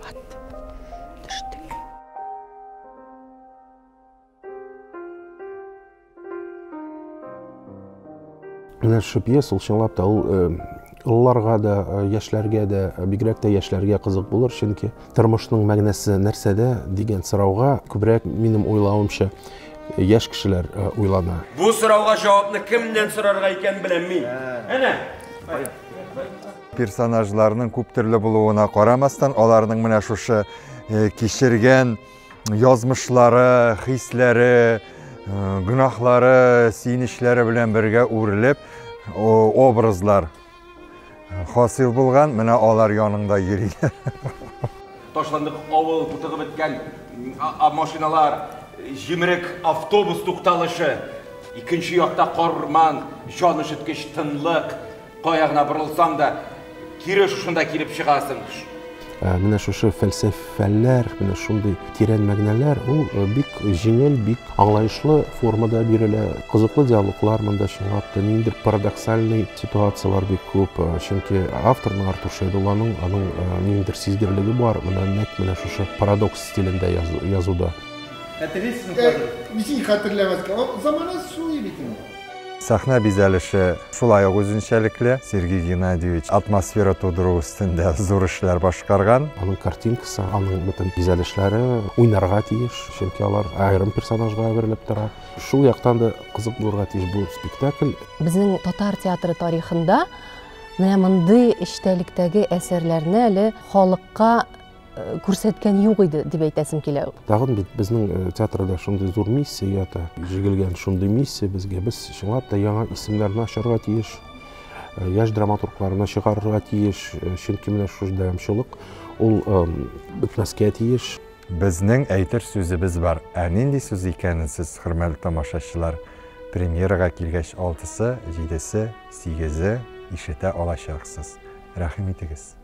Вот. Төштек. Менә шушы пьеса ул чынлап та ул олыларга да, яшьләргә дә, бигрәк тә яшьләргә кызык булыр, чөнки тормышның мәгънәсе нәрсәдә дигән сорауга күбрәк, минем уйлавымча, яшь кешеләр уйлана. Бу сорауга җавапны кемнән сорарга икәнен беләм мин. Әнә. Персонажларның күп төрле булуына карамастан, аларның менә шушы кичергән язмышлары, хисләре, гөнаһлары, сөенечләре белән бергә үрелеп, образлар хасил булган, менә алар яныңда йөриләр. Ташландык авыл, тутыгып беткән машиналар, җимерек автобус тукталышы, икенче якта карурман, җан өшеткеч тынлык, Кая гына борылсаң да, кире шушында килеп чыгасың. Менә шушы фәлсәфәләр, менә шундый тирән мәгънәләр, ул бик җиңел, бик аңлаешлы формада бирелә. Кызыклы диалоглар монда чынлап та, ниндидер парадоксальный ситуацияләр бик күп. Чөнки авторның, Артур Шәйдулланың, аның ниндидер сизгерлеге бар, менә нәкъ менә шушы парадокс стилендә язуда. Хәтерлисезме хәзер? Ничек хәтерләмәскә? Замана шулай бит инде. Сәхнә бизәлеше шулай ук үзенчәлекле. Сергей Геннадьевич атмосфера тудыру өстендә зур эшләр башкарган. Аның картинкасы, аның бөтен бизәлешләре уйнарга тиеш, чөнки алар аерым персонажга әверелеп тора. Шул яктан да кызык булырга тиеш бу спектакль. Безнең татар театры тарихында менә мондый эчтәлектәге әсәрләрне әле халыкка күрсәткән юк иде дип әйтәсем килә. Тагын бит безнең театрда шундый зур миссия ята. Җигелгән шундый миссия безгә. Без чынлап та яңа исемнәрне ачарга тиеш, яшь драматургларны чыгарырга тиеш, чөнки менә шушы дәвамчылык ул бетмәскә тиеш. Безнең әйтер сүзебез бар. Ә нинди сүз икәнен сез, хөрмәтле тамашачылар, премьерага килгәч алтысы, җидесе, сигезе ишетә алачаксыз. Рәхим итегез.